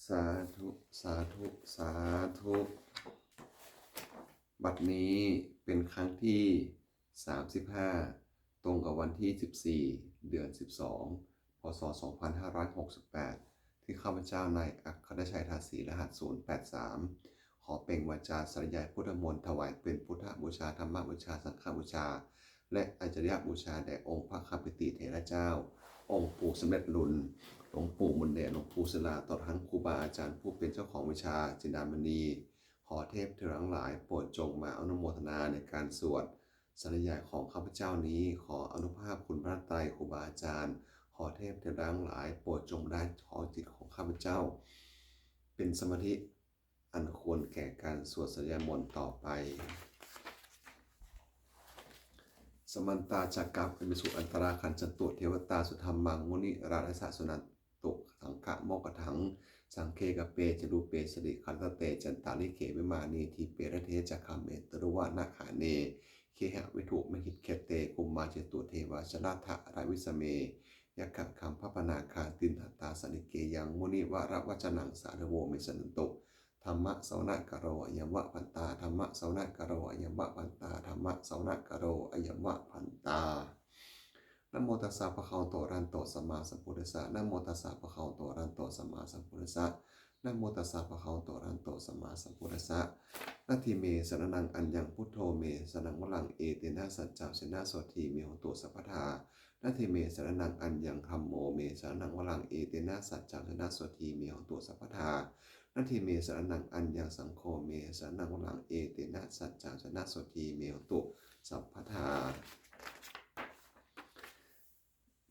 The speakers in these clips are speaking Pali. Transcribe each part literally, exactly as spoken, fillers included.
สาธุ สาธุ สาธุ บัดนี้เป็นครั้งที่ สามสิบห้า ตรงกับวันที่ สิบสี่ เดือน สิบสอง พ.ศ. สองพันห้าร้อยหกสิบแปด ที่ข้าพเจ้านายอัครชัย ทาสี รหัส ศูนย์แปดสาม ขอเปล่งวาจาสาธยายพุทธมนต์ถวายเป็นพุทธบูชา ธรรมบูชา สังฆบูชา และอาจาริยบูชาแด่องค์พระคำปิติเถระเจ้า องค์ปู่สำเร็จลุน หลวงปู่มนเดช หลวงปู่ศิลา ตลอดทั้งครูบาอาจารย์ผู้เป็นเจ้าของวิชาจินดามณี ขอเทพเทวดาทั้งหลายโปรดจงมาอนุโมทนาในการสวดสาธยายของข้าพเจ้านี้ ขออานุภาพคุณพระรัตนตรัย ครูบาอาจารย์ ขอเทพเทวดาทั้งหลายโปรดจงได้ครองจิตของข้าพเจ้า เป็นสมาธิอันควรแก่การสวดสาธยายมนต์ต่อไป Samantā cakkavāḷesu atrāgacchantu devatā, saddhammaṃ munirājassa suṇantu saggamokkhadaṃ. Sagge kāme ca rūpe girisikharataṭe cantalikkhe vimāne, dīpe raṭṭhe ca gāme taruvanagahane gehavatthumhi khette, bhummā cāyantu devā jalathalavisame yakkhagandhabbanāgā, tiṭṭhantā santike yaṃ munivaravacanaṃ sādhavo me suṇantu. Dhammassavanakālo ayam bhadantā. Dhammassavanakālo ayam bhadantā. Dhammassavanakālo ayam bhadantā. Namo tassa bhagavato arahato sammāsambuddhassa. Namo tassa bhagavato arahato sammāsambuddhassa. Namo tassa bhagavato arahato sammāsambuddhassa. Natthi me saraṇaṃ aññaṃ, buddho me saraṇaṃ varaṃ, etena saccavajjena sotthi me hotu sabbadā. Natthi me saraṇaṃ aññaṃ, dhammo me saraṇaṃ varaṃ, etena saccavajjena sotthi me hotu sabbadā. Natthi me saraṇaṃ aññaṃ, saṅgho me saraṇaṃ varaṃ, etena saccavajjena sotthi me hotu sabbadā.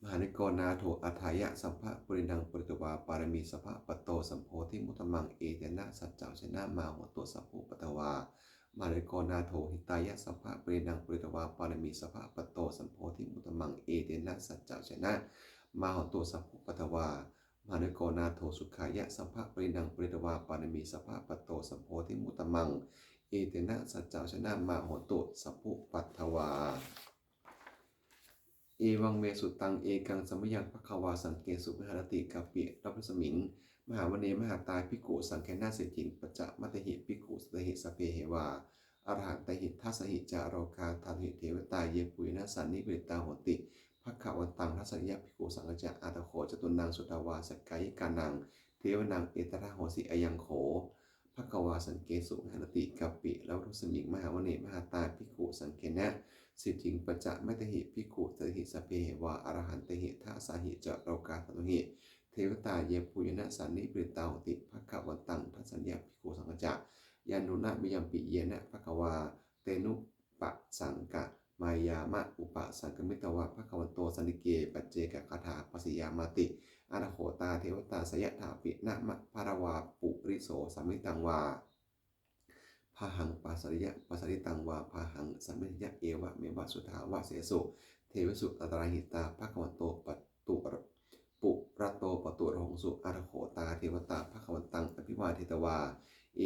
Mahākāruṇiko nātho atthāya sabbapāṇinaṃ, pūretvā pāramī sabbā patto sambodhimuttamaṃ, etena saccavajjena mā hontu sabbupaddavā. Mahākāruṇiko nātho hitāya sabbapāṇinaṃ, pūretvā pāramī sabbā patto sambodhimuttamaṃ, etena saccavajjena mā hontu sabbupaddavā. Mahākāruṇiko nātho sukhāya sabbapāṇinaṃ, pūretvā pāramī sabbā patto sambodhimuttamaṃ, etena saccavajjena mā hontu sabbupaddavā. Evaṃ me sutaṃ. Ekaṃ samayaṃ bhagavā sakkesu viharati kapilavatthusmiṃ mahāvane mahatā bhikkhusaṅghena saddhiṃ pañcamattehi bhikkhusatehi sabbeheva arahantehi, dasahi ca lokadhātūhi devatā yebhuyyena sannipatitā honti bhagavantaṃ dassanāya bhikkhusaṅghañca. Atha kho catunnaṃ suddhāvāsakāyikānaṃ devānaṃ etadahosi: Ayaṃ kho bhagavā sakkesu viharati kapilavatthusmiṃ mahāvane mahatā bhikkhusaṅghena saddhiṃ pañcamattehi bhikkhusatehi sabbeheva arahantehi, dasahi ca lokadhātūhi devatā yebhuyyena sannipatitā honti bhagavantaṃ dassanāya bhikkhusaṅghañca. Yannūna mayampi yena bhagavā tenupasaṅkameyyāma, upasaṅkamitvā bhagavato santike paccekagāthā bhāseyyāmāti. Atha kho tā devatā seyyathāpi nāma balavā puriso sammiñjitaṃ vā bāhaṃ pasāreyya, pasāritaṃ vā bāhaṃ sammiñjeyya, evameva suddhāvāsesu devesu antarahitā bhagavato patu purato pāturahaṃsu. Atha kho tā devatā bhagavantaṃ abhivādetvā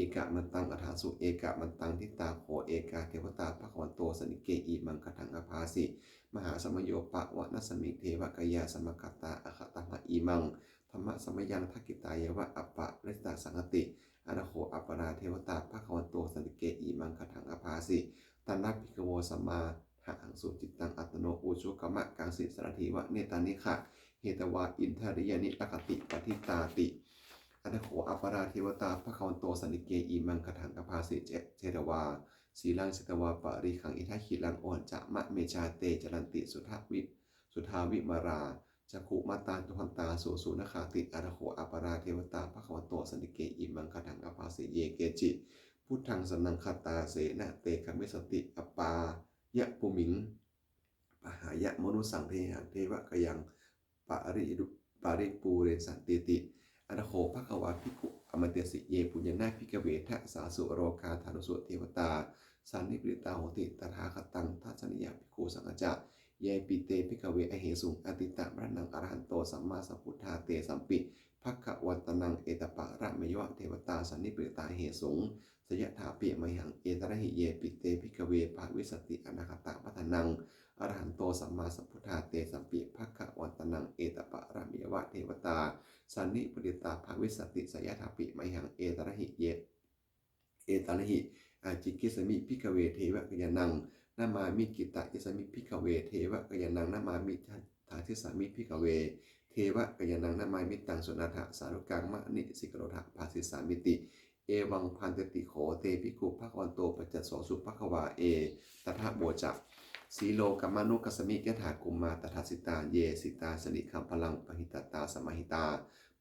ekamantaṃ aṭṭhaṃsu. Ekamantaṃ ṭhitā kho ekā devatā bhagavato santike imaṃ gāthaṃ abhāsi: Mahāsamayo pavanasmiṃ, devakāyā samāgatā; āgatamha imaṃ dhammasamayaṃ, dakkhitāyeva aparājitasaṅghanti. Atha kho aparā devatā bhagavato santike imaṃ gāthaṃ abhāsi: Tatra bhikkhavo samādahaṃsu, cittaṃ attano ujukamakaṃsu; sārathīva nettāni gahetvā, indriyāni rakkhanti paṇḍitāti. Atha kho aparā devatā bhagavato santike imaṃ gāthaṃ abhāsi: Chetvā khīlaṃ chetvā palighaṃ, indakhīlaṃ ūhacca manejā; te caranti suddhā vi- suddhā vimalā, cakkhumatā sudantā susunāgāti. Atha kho aparā devatā bhagavato santike imaṃ gāthaṃ abhāsi: Ye keci buddhaṃ saraṇaṃ gatāse, na te gamissanti apāyabhūmiṃ; pahāya mānusaṃ dehaṃ, devakāyaṃ pariru- paripūressantīti. Atha kho bhagavā bhikkhū āmantesi: Yebhuyyena bhikkhave dasasu lokadhātūsu devatā sannipatitā honti tathāgataṃ dassanāya bhikkhusaṅghañca. Yepi te bhikkhave ahesuṃ atītamaddhānaṃ arahanto sammāsambuddhā, tesampi bhagavantānaṃ etaparamāyeva devatā sannipatitā ahesuṃ, seyyathāpi mayhaṃ etarahi. Yepi te bhikkhave bhavissanti anāgatamaddhānaṃ arahanto sammāsambuddhā, tesampi bhagavantānaṃ etaparamāyeva devatā sannipatitā bhavissanti, seyyathāpi mayhaṃ etarahi ye etarahi ācikkhissāmi bhikkhave devakāyānaṃ namāmi, kittayissāmi bhikkhave devakāyānaṃ namāmi, dasissāmi bhikkhave devakāyānaṃ namāmittaṃ, suṇātha sādhukaṃ manasikarotha bhāsissāmīti. Evaṃ bhanteti kho te bhikkhū bhagavato paccassosuṃ. Bhagavā etadavoca: Silokamanukassāmi, yattha bhummā tadassitā; ye sitā girigabbharaṃ, pahitattā samāhitā.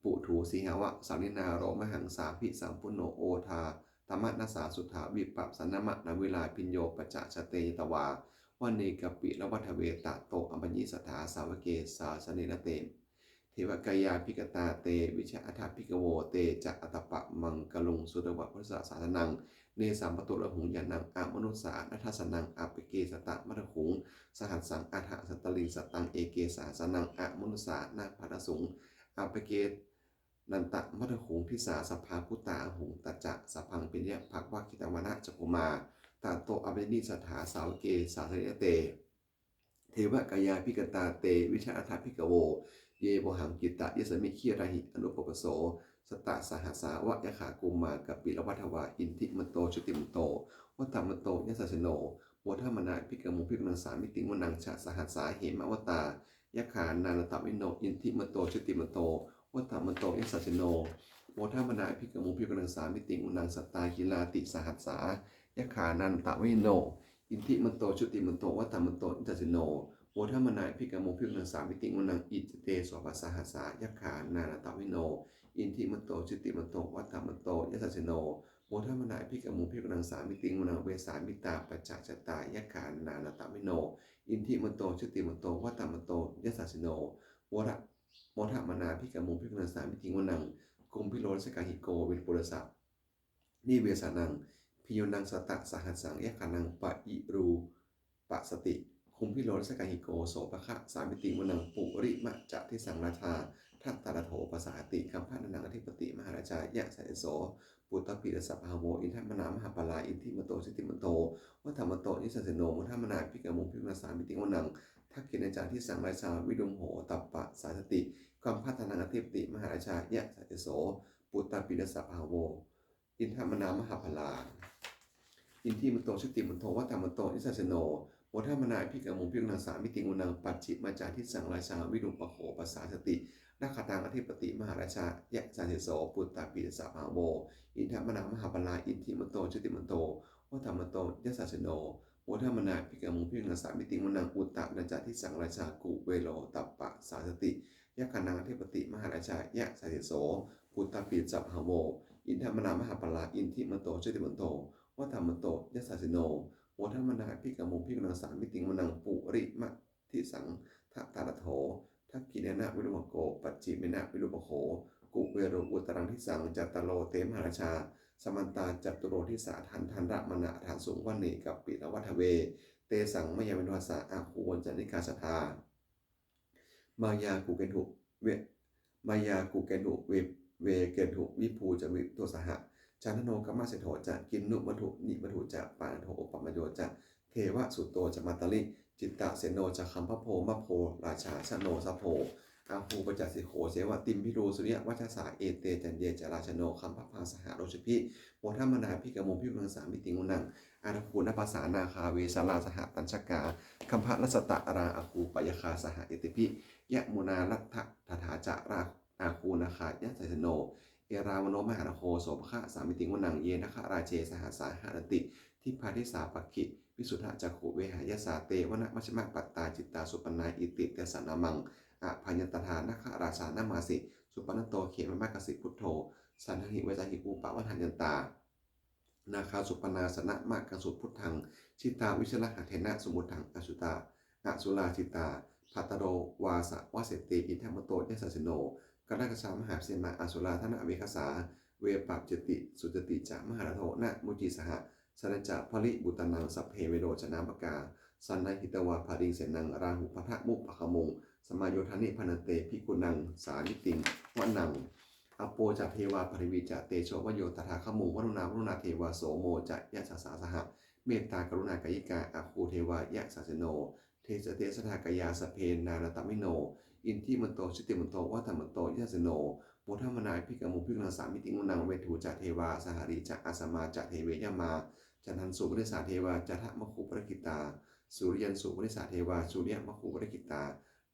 Puthū sīhāva sallīnā, lomahaṃsābhisambhuno; odātamanasā suddhā, vippasannamanāvilā. Bhiyyo pañcasate ñatvā, vane kāpilavatthave; tato āmantayi satthā, sāvake sāsane rate. Devakāyā abhikkantā, te vijānātha bhikkhavo; te ca ātappamakaruṃ, sutvā buddhassa sāsanaṃ. Tesampāturahu ñāṇaṃ, amanussāna dassanaṃ; appeke satamaddakkhuṃ, sahassaṃ atha sattariṃ. Sataṃ eke sahassānaṃ, amanussānamaddasuṃ; appekenantamaddakkhuṃ, disā sabbā phuṭā ahuṃ. Tañca sabbaṃ abhiññāya, bhagavā cintavāna cakkhumā; tato āmantayi satthā, sāvake sāsane rate. Devakāyā abhikkantā, te vijānātha bhikkhavo; ye vohaṃ kittayissāmi, girāhi anupubbaso. Sattasahassā va yakkhā, bhummā kāpilavatthavā; iddhimanto jutimanto, vaṇṇavanto yasassino; modamānā abhikkāmuṃ, bhikkhūnaṃ samitiṃ vanaṃ. Chasahassā hemavatā, yakkhā nānattavaṇṇino; iddhimanto jutimanto, vaṇṇavanto yasassino; modamānā abhikkāmuṃ, bhikkhūnaṃ samitiṃ vanaṃ. Sātāgirā tisahassā, yakkhā nānattavaṇṇino; iddhimanto jutimanto, vaṇṇavanto yasassino; modamānā abhikkāmuṃ, bhikkhūnaṃ samitiṃ vanaṃ. Iccete soḷasasahassā, yakkhā nānattavaṇṇino; iddhimanto jutimanto, vaṇṇavanto yasassino; modamānā abhikkāmuṃ, bhikkhūnaṃ samitiṃ vanaṃ. Vessāmittā pañcasatā, yakkhā nānattavaṇṇino; iddhimanto jutimanto, vaṇṇavanto yasassino; moda modamānā abhikkāmuṃ, bhikkhūnaṃ samitiṃ vanaṃ. Kumbhīro rājagahiko, vipulassa nivesanaṃ; bhiyyo naṃ satasahassaṃ, yakkhānaṃ payirupāsati; kumbhīro rājagahiko, sopāga samitiṃ vanaṃ. Purimañca disaṃ rājā, dhataraṭṭho pasāsati; gandhabbānaṃ ādhipati, mahārājā yasassi so. Puttāpi tassa bahavo, indanāmā mahabbalā; iddhimanto jutimanto, vaṇṇavanto yasassino; modamānā abhikkāmuṃ, bhikkhūnaṃ samitiṃ vanaṃ. Dakkhiṇañca disaṃ rājā, virūḷho tappasāsati; gandhabbānaṃ ādhipati, mahārājā yasassi so. Puttāpi tassa bahavo, indanāmā mahabbalā; iddhimanto jutimanto, vaṇṇavanto yasassino; modamānā abhikkāmuṃ, bhikkhūnaṃ samitiṃ vanaṃ. Pacchimañca disaṃ rājā, virūpakkho pasāsati; dakkhilānaṃ ādhipati, mahārājā yasassi so. Puttāpi tassa bahavo, indanāmā mahabbalā; iddhimanto jutimanto, vaṇṇavanto yasassino; modamānā abhikkāmuṃ, bhikkhūnaṃ samitiṃ vanaṃ. Uttarañca disaṃ rājā, kuvero tappasāsati; yakkhānaṃ ādhipati, mahārājā yasassi so. Puttāpi tassa bahavo, indanāmā mahabbalā; iddhimanto jutimanto, vaṇṇavanto yasassino; modamānā abhikkāmuṃ, bhikkhūnaṃ samitiṃ vanaṃ. Purimaṃ disaṃ dhataraṭṭho, dakkhiṇena virūḷhako; pacchimena virūpakkho, kuvero uttaraṃ disaṃ. Cattāro te mahārājā, samantā caturo disā; daddallamānā aṭṭhaṃsu, vane kāpilavatthave. Tesaṃ māyāvino dāsā, āgū vañcanikā saṭhā; māyā kuṭeṇḍu ve māyā kuṭeṇḍu ve veṭeṇḍu, viṭū ca viṭuṭo saha. Candano kāmaseṭṭho ca, kinnughaṇḍu nighaṇḍu ca; panādo opamañño ca, devasūto ca mātali; cittaseno ca gandhabbo, naḷo rājā janosabho. Āgū pañcasikho ceva, timbarū suriyavacchasā; ete caññe ca rājāno, gandhabbā saha rojubhi; modamānā abhikkāmuṃ, bhikkhūnaṃ samitiṃ vanaṃ. Athāgū nābhasā nāgā, vesālā sahatacchakā; kambalassatarā āgū, pāyāgā saha ñātibhi. Yāmunā nalāgirā ca, āgū nāgā yasassino; erāvaṇo mahānāgo, sopāga samitiṃ vanaṃ. Ye nāgarāje sahasā haranti, dibbā dijā pakkhi visuddhacakkhū; vehāyasā te vanamajjhamā, pattā citrā supaṇṇā iti tesa nāmaṃ. Abhayantadā nāgarājānamāsi, supaṇṇato khemamakāsi buddho; saṇhāhi vācāhi upavhayantā, nāgā supaṇṇā saraṇamakaṃsu buddhaṃ. Jitā vijitasaṅghaṃ, tenaṃ samuddaṃ asurā asurā sitā. Bhātaro vāsavassete, iddhimanto yasassino; kālakañjā mahābhismā, asurā dānaveghasā. Vepacitti sucitti ca, pahārādo namucī saha; satañca baliputtānaṃ, sabbe verocanāmakā. Sannayhitvā baliṃ senaṃ, rāhubhaddamupāgamuṃ; samayodāni bhaddante, bhikkhūnaṃ samitiṃ vanaṃ. Āpo ca devā paṭhavī ca, tejo vāyo tadāgamuṃ; varuṇā vāruṇā devā, somo ca yasasā saha. Mettākaruṇākāyikā, āgū devā yasassino; Desadesathākāyā sabbe nānattavaṇṇino, iddhimanto jutimanto vaṇṇavanto yasassino, modamānā abhikkāmuṃ bhikkhūnaṃ samitiṃ vanaṃ. Veṇḍū ca devā sahalī ca asamā ca duve yamā, candassūpanisā devā candamāgū purakkhitā, suriyassūpanisā devā suriyamāgū purakkhitā,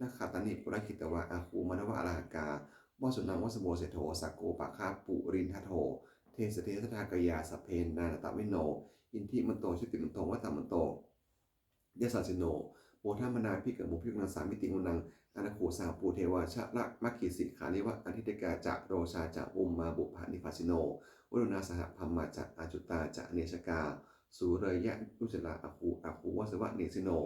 nakkhattāni purakkhitvā āgū mandavalāhakā, vasūnaṃ vāsavo seṭṭho sakkopāga purindado. Desadesathākāyā sabbe nānattavaṇṇino, iddhimanto jutimanto vaṇṇavanto yasassino, modamānā abhikkāmuṃ bhikkhūnaṃ samitiṃ vanaṃ. Athāgū sahabhū devā jalamaggisikhāriva, ariṭṭhakā ca rojā ca ummāpupphanibhāsino, varuṇā sahadhammā ca accutā ca anejakā, sūleyyarucirā āgū āgū vāsavanesino.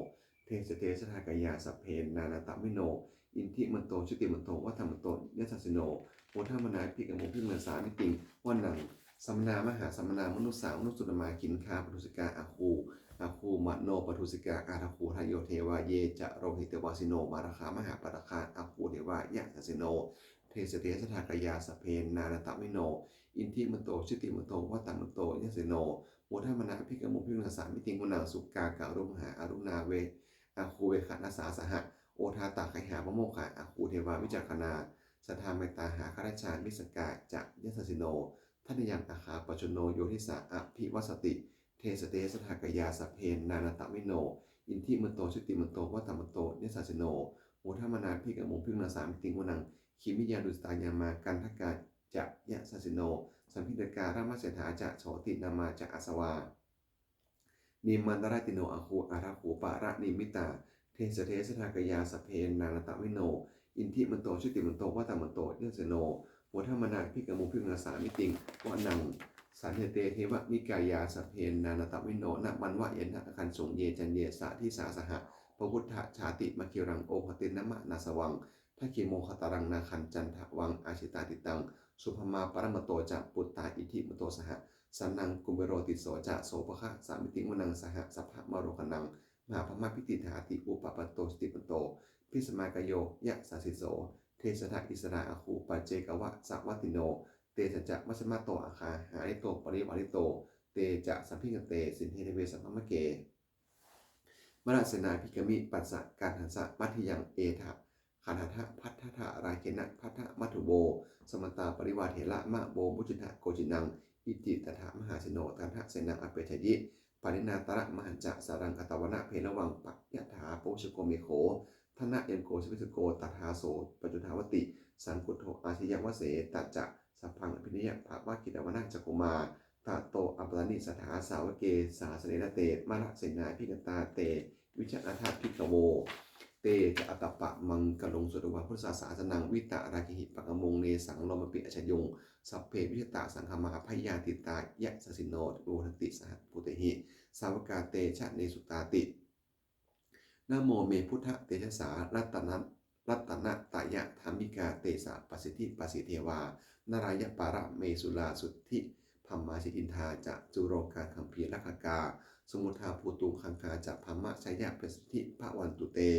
Desadesathākāyā sabbe nānattavaṇṇino, iddhimanto jutimanto vaṇṇavanto yasassino, modamānā abhikkāmuṃ bhikkhūnaṃ samitiṃ vanaṃ. Samānā mahāsamānā mānusā mānusuttamā, khiḍḍāpadūsikā āgū āgū manopadūsikā, athāgū harayo devā ye ca lohitavāsino, pāragā mahāpāragā āgū devā yasassino. Desadesathākāyā sabbe nānattavaṇṇino, iddhimanto jutimanto vaṇṇavanto yasassino, modamānā abhikkāmuṃ bhikkhūnaṃ samitiṃ vanaṃ. Sukkā karumhā aruṇā āgū veghanasā saha, odātagayhā pāmokkhā āgū devā vicakkhaṇā, sadāmattā hāragajā missakā ca yasassino, thanayaṃ āgā pajjunno yo disā abhivassati. Desadesathākāyā sabbe nānattavaṇṇino, iddhimanto jutimanto vaṇṇavanto yasassino, modamānā abhikkāmuṃ bhikkhūnaṃ samitiṃ vanaṃ. Khemiyā tusitā yāmā kaṭṭhakā ca yasassino, lambitakā lāmaseṭṭhā ca jotināmā ca āsavā, nimmānaratino āgū athāgū paranimmitā. Desadesathākāyā sabbe nānattavaṇṇino, iddhimanto jutimanto vaṇṇavanto yasassino, modamānā abhikkāmuṃ bhikkhūnaṃ samitiṃ vanaṃ. Saṭṭhete devanikāyā sabbe nānattavaṇṇino, nāmanvayena āgañchuṃ ye caññe sadisā saha, pavutthajātimakhīlaṃ oghatiṇṇamanāsavaṃ, dakkhemoghataraṃ nāgaṃ candaṃva asitātitaṃ, subrahmā paramatto ca puttā iddhimato saha, sanaṅkumāro tisso ca sopāga samitiṃ vanaṃ. Sahassabrahmalokānaṃ mahābrahmābhitiṭṭhati, upapanno jutimanto bhismākāyo yasassi so. Desadā issarā āgū paccekavasavattino, tesañca majjhato āgā hārito parivārito, te ca sabbe āgante sinde deve sabrahmake. Mārasenā abhikkāmi passa kaṇhassa mandiyaṃ, etha gaṇhatha bandhatha rāgena bandhamatthu vo, samantā parivāretha mā vo muñcittha koci naṃ. Iti tattha mahāseno kaṇhasenaṃ apesayi, pāṇinā talamāhacca saraṃ katvāna bheravaṃ. Yathā pāvussako megho thanayaṃ kosāpi sahasso, tadā so paccudāvatti saṅkuddho asayaṃvase. Tañca sabbaṃ abhiññāya vavakkhitvāna cakkhumā, tato āmantayi satthā sāvake sāsane rate. Mārasenā abhikkantā te vijānātha bhikkhavo, te ca ātappamakaruṃ sutvā buddhassa sāsanaṃ, vītarāgehi pakkāmuṃ nesaṃ lomampi iñjayuṃ. Sabbe vijitasaṅgāmā bhayātītā yasassino, modanti saha bhūtehi sāvakā te janesutāti. Namo me buddhatejassā ratana ratanattayadhammikā, tesa pasīdati pasīdevā nārāyaparamesurā, siddhibrahmādi indā ca catulokā gambhīrakkhakā, samuddā bhūtuṃ gaṅgā ca brahmajāya pasiddhi bhavantu te.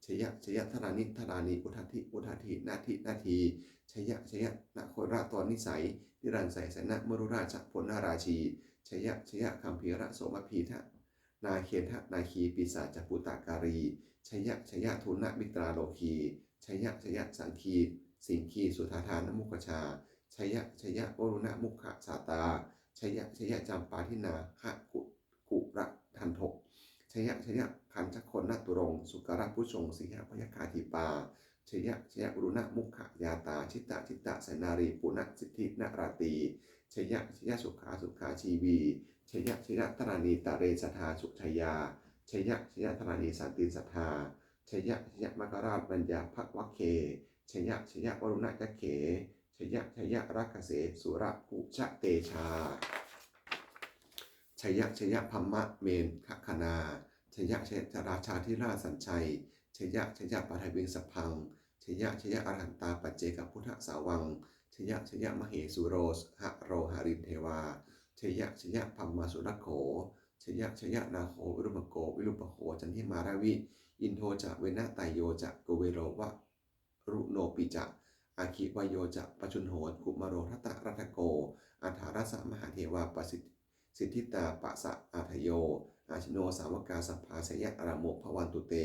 Jaya jaya dharāni dharāni udadhi udadhī nadi nadī, jaya jaya nāgorājanisai nirājai sainamarū rājabalanārājī, jaya jaya gambhīrasomaphī nāgendanāgī pisācabhūtakālī, jaya jaya dunnamitrārogī, jaya jaya saṅgī siṅgī sudādānamukhajā, jaya jaya varuṇamukhasātrā, jaya jaya campādināgakulagandho, jaya jaya gajjagonnaturaṅga sukarabhujaṅga sīhabyagghadīpā, jaya jaya varuṇamukhayātrā jita jita senārī puna siddhi nararatī, jaya jaya sukhā sukhā jīvī, jaya jaya dharānītale sadā sujayā, jaya jaya dharāni santi sadā, jaya jaya maṅkarāj raññā bhavagge, jaya jaya varuṇayakkhe, jaya jaya rakkhase surabhujatejā, jaya jaya brahmamendagaṇā, jaya jaya rājādhirājasājjai, jaya jaya paṭhaviṃ sabbaṃ, jaya jaya arahantā paccekabuddhasāvaṃ, jaya jaya mahesuro haro harindevā, jaya jaya brahmā surakkho, jaya jaya nāgo virūpakkho virūpakkho candimā ravi, indo ca venateyyo ca kuvero varuṇopi ca, aggi vāyo ca pājuṇho kumāro dhataraṭṭhako, aṭṭhārasa mahādevā pasid siddhitāpasaādayo, ajino sāvakā sabbā jaya rāmo bhavantu te.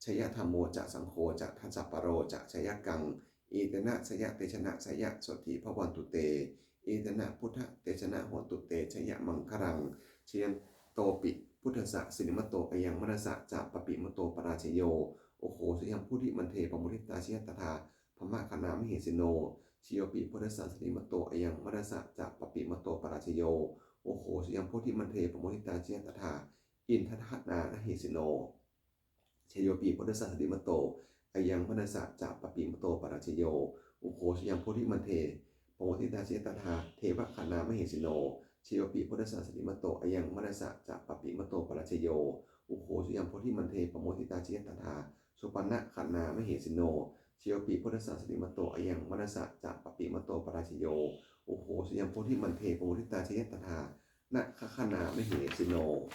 Jaya dhammo ca saṅgho ca dasapālo ca jayakaṃ. Etena jayatejena jayasotthī bhavantu te. Etena buddhatejena hotu te jayamaṅgalaṃ. Jayantopi buddhassa sirīmato ayaṃ mārassa ca pāpimato parājayo. Ugghosayaṃ bodhimaṇḍe pamoditā jaya tadā brahmagaṇā mahesino. Jayopi buddhassa sirīmato ayaṃ mārassa ca pāpimato parājayo. Ugghosayaṃ bodhimaṇḍe pamoditā jaya tadā indagaṇā mahesino. Jayopi buddhassa sirīmato ayaṃ mārassa ca pāpimato parājayo. Ugghosayaṃ bodhimaṇḍe pamoditā jaya tadā devagaṇā mahesino. Jayopi buddhassa sirīmato ayaṃ mārassa ca pāpimato parājayo. Ugghosayaṃ bodhimaṇḍe pamoditā jaya tadā supaṇṇagaṇā mahesino. Jayopi buddhassa sirīmato ayaṃ mārassa ca pāpimato parājayo. Ugghosayaṃ bodhimaṇḍe pamoditā jaya tadā nāgagaṇā mahesino.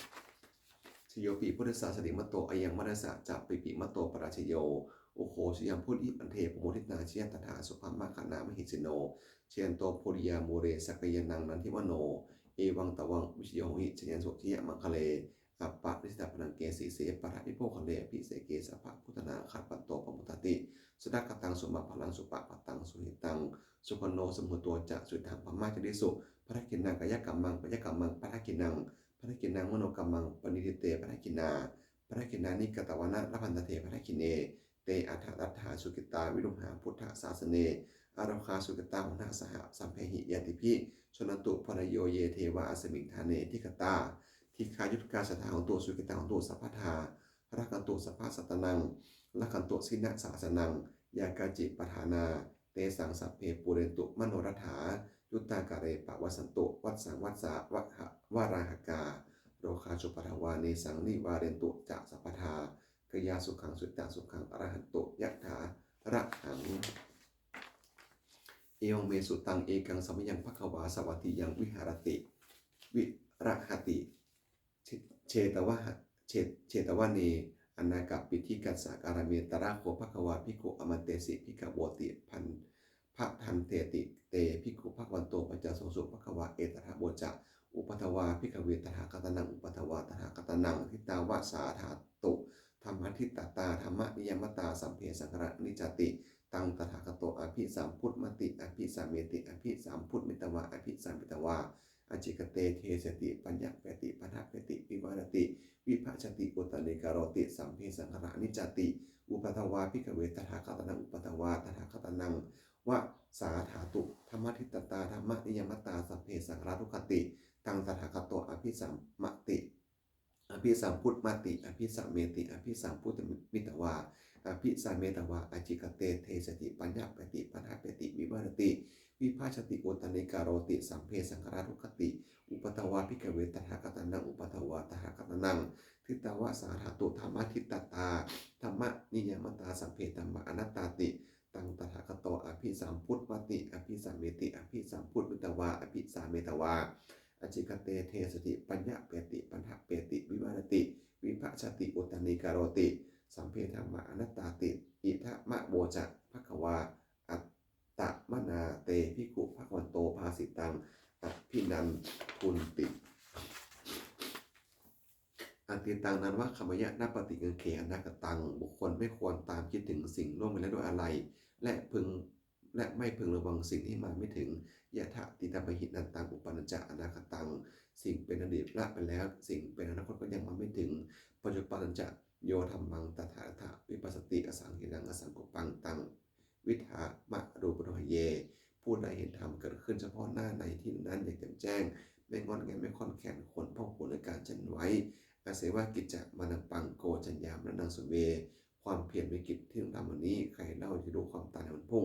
Jayopi buddhassa sirīmato ayaṃ mārassa ca pāpimato parājayo. Ugghosayaṃ bodhimaṇḍe pamoditā jaya tadā subrahmagaṇā mahesino. Jayanto bodhiyā mūle sakyānaṃ nandivaḍḍhano. Evaṃ tvaṃ vijayo hohi jayassu jayamaṅgale. Aparājitapallaṅke sīse paṭhavipokkhare abhiseke sabbabuddhānaṃ aggappatto pamodati. Sunakkhattaṃ sumaṅgalaṃ supabhātaṃ suhuṭṭhitaṃ sukhaṇo sumuhutto ca suyiṭṭhaṃ brahmacārisu. Padakkhiṇaṃ kāyakammaṃ vācākammaṃ padakkhiṇaṃ padakkhiṇaṃ manokammaṃ paṇidhī te padakkhiṇā. Padakkhiṇāni katvāna labhantatthe padakkhiṇe. Te atthaladdhā sukhitā viruḷhā buddhasāsane. Arogā sukhitā hotha saha sabbehi ñātibhi. Suṇantu bhonto ye devā asmiṃ ṭhāne adhigatā. Dīghāyukā sadā hontu sukhitā hontu sabbadā. Rakkhantu sabbasattānaṃ rakkhantu jinasāsanaṃ. Yā kāci patthanā tesaṃ sabbe pūrentu manorathā. Yuttakāle pavassantu vassaṃ vassā valāhakā. Rogā cupaddavā tesaṃ nivārentu ca sabbadā. Kāyāsukhaṃ cittasukhaṃ arahantu yathārahaṃ. Evaṃ me sutaṃ ekaṃ samayaṃ bhagavā sāvatthiyaṃ viharati virahati jetavane anāthapiṇḍikassa ārāme. Tatra kho bhagavā bhikkhū āmantesi bhikkhavoti. Bhadanteti te bhikkhū bhagavato paccassosuṃ. Bhagavā etadavoca. Uppādā vā bhikkhave tathāgatānaṃ uppādā vā tathāgatānaṃ ṭhitāva sā dhātu dhammaṭṭhitatā dhammaniyāmatā sabbe saṅkhārā aniccāti. Taṃ tathāgato abhisambujjhati abhisameti abhisambujjhitvā abhisametvā ācikkhate deseti paññapeti paṭṭhapeti vivarati vibhajati uttānīkaroti sabbe saṅkhārā aniccāti. Uppādā vā bhikkhave tathāgatānaṃ uppādā vā tathāgatānaṃ vā sā dhātu dhammaṭṭhitatā dhammaniyāmatā sabbe saṅkhārā dukkhāti. Taṃ tathāgato abhisameti abhisambujjhati abhisameti abhisambujjhitvā abhisametvā ācikkhate deseti paññapeti paṭṭhapeti vivarati vibhajati uttānīkaroti sabbe saṅkhārā dukkhāti. Uppādā vā bhikkhave tathāgatānaṃ uppādā vā tathāgatānaṃ ṭhitāva sā dhātu dhammaṭṭhitatā dhammaniyāmatā sabbe dhammā anattāti. Taṃ tathāgato abhisambujjhati abhisameti abhisambujjhitvā abhisametvā ācikkhate deseti paññapeti paṭṭhapeti vivarati vibhajati uttānīkaroti sabbe dhammā anattāti. Idamavoca bhagavā. Attamanā te bhikkhū bhagavato bhāsitaṃ abhinandunti. Atītaṃ nānvāgameyya nappaṭikaṅkhe anāgataṃ. บุคคลไม่ควรตามคิดถึงสิ่งล่วงไปแล้วด้วยอาลัย และพึง และไม่พึงระวังสิ่งที่มาไม่ถึง Yadatītaṃ pahiṇantaṃ uppamāya ca anāgataṃ. สิ่งเป็นอดีตละไปแล้ว สิ่งเป็นอนาคตก็ยังมาไม่ถึง Paccuppannañca yo dhammaṃ tattha tattha vipassati asaṃhiraṃ asaṅkuppaṃ taṃ viddhā manubrūhaye. ผู้ใดเห็นธรรมเกิดขึ้นเฉพาะหน้าในที่นั้นอย่างแจ่มแจ้ง ไม่ง่อนแง่นไม่คลอนแคลน ควรพอกพูนด้วยการเช่นไว้ Asyevā kiccamānappaṃ ko jaññā maraṇaṃ suve. ความเพียรเป็นกิจที่ต้องทำวันนี้ ใครเล่าจะรู้ความตายในวันพรุ่ง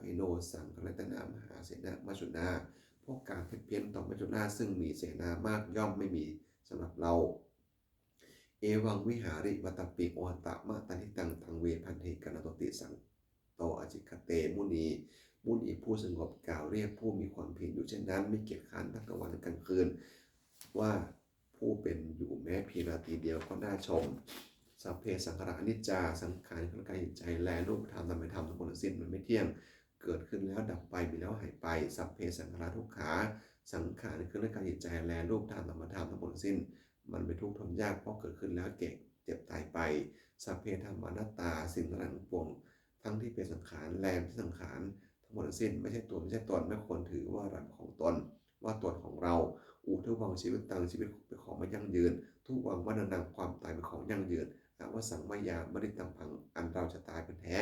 Hīno saṅgarahitānaṃ mahāsenānaṃ maccunā. เพราะการเพียรต่อมัจจุราชซึ่งมีเสนามากย่อมไม่มีสำหรับเรา Evaṃ vihāriṃ ātāpiṃ ohantamasaṃsitiṃ. Taṃ ve bhaddekarattoti santo ācikkhate muni. มุนีผู้สงบกล่าวเรียกผู้มีความเพียรอยู่เช่นนั้น ไม่เกียจคร้านทั้งกลางวันและกลางคืน ว่าผู้เป็นอยู่แม้เพียงราตรีเดียวก็น่าชม Sabbe saṅkhārā aniccā. สังขารคือการเห็นใจและรูปธรรมนามธรรมทั้งหมดทั้งสิ้นมันไม่เที่ยง เกิดขึ้นแล้วดับไป มีแล้วหายไป Sabbe saṅkhārā dukkhā. สังขารคือการเห็นใจและรูปธรรมนามธรรมทั้งหมดทั้งสิ้น มันเป็นทุกข์ทนยากเพราะเกิดขึ้นแล้วแก่เจ็บตายไป Sabbe dhammā anattā สิ่งทั้งหลายทั้งปวง ทั้งที่เป็นสังขารและไม่ใช่สังขาร ทั้งหมดทั้งสิ้นไม่ใช่ตัวไม่ใช่ตน ไม่ควรถือว่าเราเป็นของตน ว่าตนของเรา Uddhavaṃ jīvitaṃ ชีวิตเป็นของไม่ยั่งยืน Dhuvaṃ maraṇaṃ ความตายเป็นของยั่งยืน Avassaṃ mayā maritabbaṃ อันเราจะตายเป็นแท้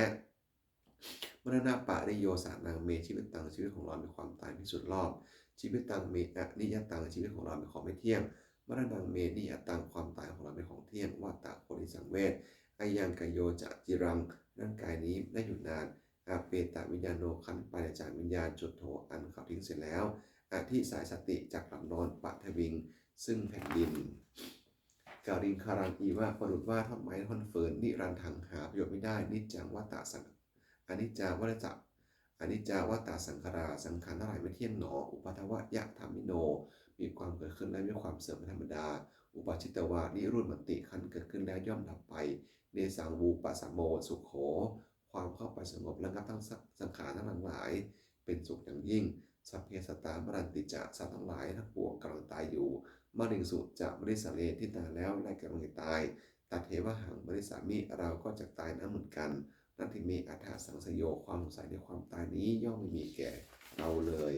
Maraṇapariyosānaṃ me jīvitaṃ ชีวิตของเรามีความตายเป็นที่สุดรอบ Jīvitaṃ me aniyataṃ ชีวิตของเราเป็นของไม่เที่ยง Maraṇaṃ me niyataṃ ความตายของเราเป็นของเที่ยง Vata ควรที่สังเวช Ayaṃ kāyo aciraṃ ร่างกายนี้ไม่ได้อยู่นาน Apetaviññāṇo ครั้นปราศจากวิญญาณ Chuḍḍho อันเขาทิ้งเสียแล้ว Adhisessati จักหลับนอน Paṭhaviṃ ซึ่งแผ่นดิน Kaliṅgaraṃ iva ประดุจว่าท่อนไม้ท่อนฟืน Niratthaṃ หาประโยชน์ไม่ได้ Niccaṃ vata saṅ Aniccā vata saṅ Aniccā vata saṅkhārā สังขารทั้งหลายไม่เที่ยงหนอ Uppādavayadhammino มีความเกิดขึ้นและมีความเสื่อมเป็นธรรมดา Uppajjitvā nirujjhanti ครั้นเกิดขึ้นแล้วย่อมดับไป Tesaṃ vūpasamo sukho ความเข้าไปสงบระงับทั้งสังขารทั้งหลาย เป็นสุขอย่างยิ่ง Sabbe sattā maranti ca สัตว์ทั้งหลายทั้งปวงกำลังตายอยู่ Mariṃsu ca marissare ที่ตายแล้วและกำลังจะตาย Tathevāhaṃ marissāmi เราก็จะตายนั้นเหมือนกัน Natthi me ettha saṃsayo ความสงสัยในความตายนี้ย่อมไม่มีแก่เราเลย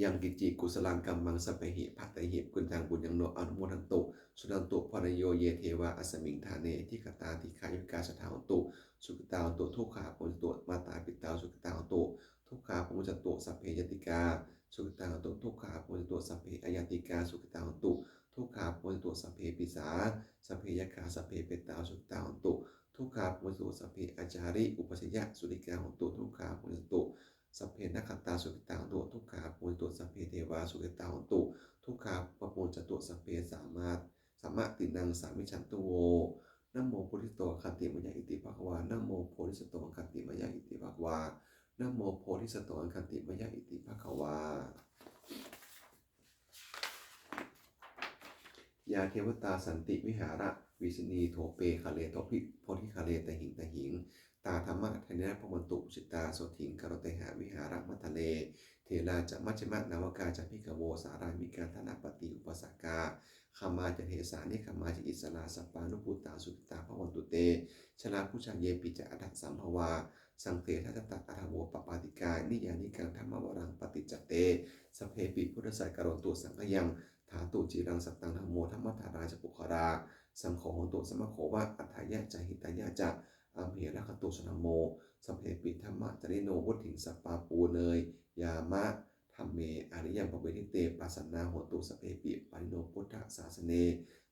Yaṅkiñci kusalaṃ kammaṃ sabbehi katehi puññaṃ puññaṃ no anumodantu. Suṇantu bhonto ye devā asmiṃ ṭhāne adhigatā dīghāyukā sadā hontu sukhitā hontu dukkhā pamuñcantu. Mātā pitā sukhitā hontu dukkhā pamuñcantu. Sabbe ñātikā sukhitā hontu dukkhā pamuñcantu. Sabbe aññātikā sukhitā hontu dukkhā pamuñcantu. Sabbe pisā sabbe yakkhā sabbe petā sukhitā hontu dukkhā pamuñcantu. Sabbe ācariyupajjhāyā sulīnā hontu dukkhā pamuñcantu. Sabbe nakkhattā sukhitā hontu dukkhā pamuñcantu. Sabbe devā sukhitā hontu dukkhā pamuñcantu. Sabbe sampattīnaṃ samijjhantu vo. Namo bodhisatto āgantimāya iti bhagavā. Namo bodhisatto āgantimāya iti bhagavā. Namo bodhisatto āgantimāya iti bhagavā. Yā devatā santi vihāravīthī thūpe ghare bodhighare tahiṃ tahiṃ, tā dhammadānena bhavantu pūjitā sotthiṃ karontedha vihāramaṇḍale. Therā ca majjhā navakā ca bhikkhavo sārāmikā dānapatī upāsakā, gāmā ca desā nigamā ca issarā sappāṇabhūtā sukhitā bhavantu te. Jalābujā yepi ca aṇḍasambhavā saṃsedajātā athavopapātikā niyyānikaṃ dhammavaraṃ paṭicca te sabbepi buddhassa karontu saṅkhayaṃ. Ṭhātu ciraṃ sataṃ dhammo dhammaddharā ca puggalā, saṅgho hotu samaggo va atthāya ca hitāya ca. Amhe rakkhatu saddhammo sabbepi dhammacārino vuḍḍhiṃ sampāpuṇeyyāma dhamme ariyappavedite. Pasannā hontu sabbepi pāṇino buddhasāsane.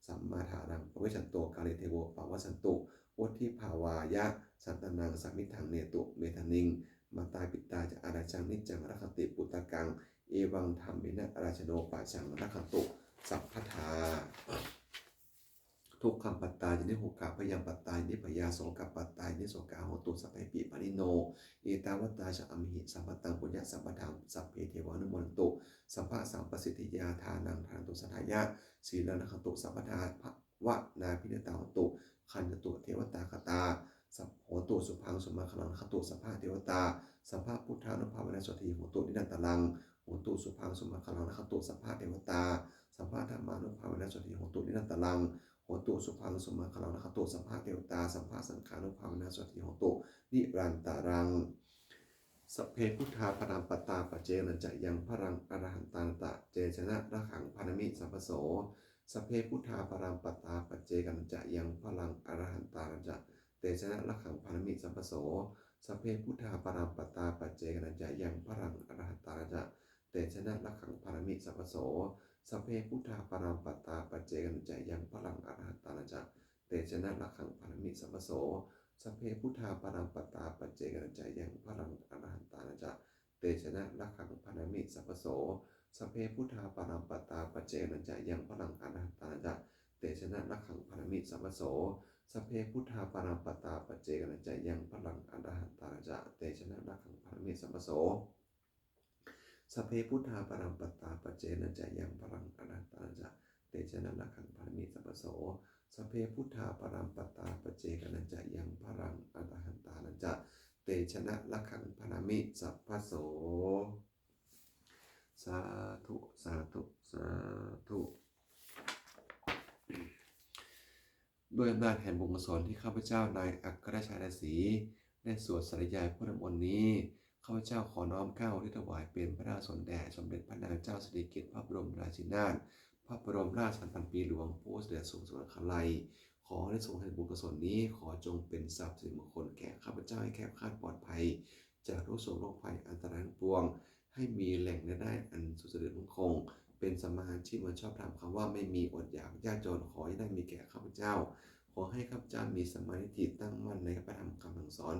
Sammā dhāraṃ pavecchanto kāle devo pavassatu vuḍḍhibhāvāya. Sattānaṃ samiddhaṃ netu medaniṃ mātā pitā ca atrajaṃ niccaṃ rakkhanti puttakaṃ. Evaṃ dhammena rājāno pajaṃ rakkhantu sabbadā. Dukkhappattā ca niddukkhā bhayappattā ca nibbhayā sokappattā ca nissokā hontu sabbepi pāṇino. Ettāvatā ca amhehi sambhataṃ puññasampadaṃ sabbe devānumodantu sabbasampattisiddhiyā. Dānaṃ dānato saddhāya sīlaṃ rakkhantu sabbadā bhāvanābhiratā hontu gacchantu devatāgatā. Hontu sabbaṃ sumaṅgalaṃ rakkhantu sabbadevatā sabbabuddhānubhāvena sotthī hontu nirantaraṃ. Hontu sabbaṃ sumaṅgalaṃ rakkhantu sabbadevatā sabbadhammānubhāvena sotthī hontu nirantaraṃ. Hontu sabbaṃ sumaṅgalaṃ rakkhantu sabbadevatā sabbasaṅghānubhāvena sotthī hontu nirantaraṃ. Sabbe buddhā balappattā paccekānañca yaṃ balaṃ arahantānañca tejena rakkhaṃ bandhāmi sabbaso. Sabbe buddhā balappattā paccekānañca yaṃ balaṃ arahantānañca tejena rakkhaṃ bandhāmi sabbaso. Sabbe buddhā balappattā paccekānañca yaṃ balaṃ arahantānañca tejena rakkhaṃ bandhāmi sabbaso. Sabbe buddhā balappattā paccekānañca yaṃ balaṃ arahantānañca tejena rakkhaṃ bandhāmi sabbaso. Sabbe buddhā balappattā paccekānañca yaṃ balaṃ arahantānañca tejena rakkhaṃ bandhāmi sabbaso. Sabbe buddhā balappattā paccekānañca yaṃ balaṃ arahantānañca tejena rakkhaṃ bandhāmi sabbaso. Sabbe buddhā balappattā paccekānañca yaṃ balaṃ arahantānañca tejena rakkhaṃ bandhāmi sabbaso. Sabbe buddhā balappattā paccekānañca yaṃ balaṃ arahantānañca tejena rakkhaṃ bandhāmi sabbaso. Sabbe buddhā balappattā paccekānañca yaṃ balaṃ arahantānañca tejena rakkhaṃ bandhāmi sabbaso. Sādhu, sādhu, sādhu. ด้วยอำนาจแห่งบุญกุศลที่ข้าพเจ้านายอัครราชสีห์ได้สวดสาธยายพุทธมนต์นี้ ข้าพเจ้าขอน้อมเกล้าอุทิศถวายเป็นพระราชกุศลแด่สมเด็จพระนางเจ้าสิริกิติ์พระบรมราชินีนาถ พระบรมราชชนนีพันปีหลวงผู้เสด็จสู่สวรรคาลัย ขออานิสงส์แห่งบุญกุศลนี้ขอจงเป็นทรัพย์สิริมงคลแก่ข้าพเจ้าให้แคล้วคลาดปลอดภัย จากทุกข์โศกโรคภัยอันตรายทั้งปวง ให้มีแหล่งรายได้อันสุจริตมั่นคง เป็นสัมมาอาชีพอันชอบธรรม คำว่าไม่มีอดอยากยากจนขอให้ได้มีแก่ข้าพเจ้า ขอให้ข้าพเจ้ามีสัมมาทิฏฐิตั้งมั่นในพระธรรมคำสั่งสอน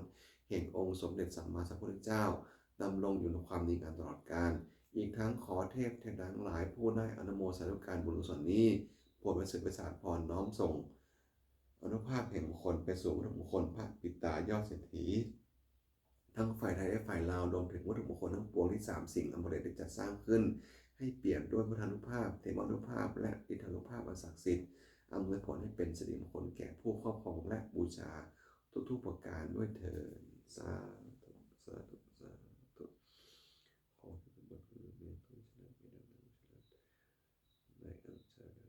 แห่งองค์สมเด็จสัมมาสัมพุทธเจ้า ดำรงอยู่ในความดีงามตลอดกาล อีกทั้งขอเทพเทวดาทั้งหลายผู้ได้อนุโมทนาการบุญกุศลนี้ โปรดประสิทธิ์ประสาทพรน้อมส่งอานุภาพแห่งมงคลไปสู่วัตถุมงคลพระปิดตายอดเศรษฐี ทั้งฝ่ายไทยและฝ่ายลาว รวมถึงวัตถุมงคลทั้งปวงที่สามสิ่งอมฤตได้จัดสร้างขึ้น ให้เปี่ยมด้วยพุทธานุภาพ เทวานุภาพ และอิทธานุภาพอันศักดิ์สิทธิ์ อำนวยผลให้เป็นสิริมงคลแก่ผู้ครอบครองและบูชาทุกๆประการด้วยเทอญ สาธุ สาธุ สาธุ ขอให้บุญกุศลนี้มีชนะมีดังดังชนะในอันเชิญ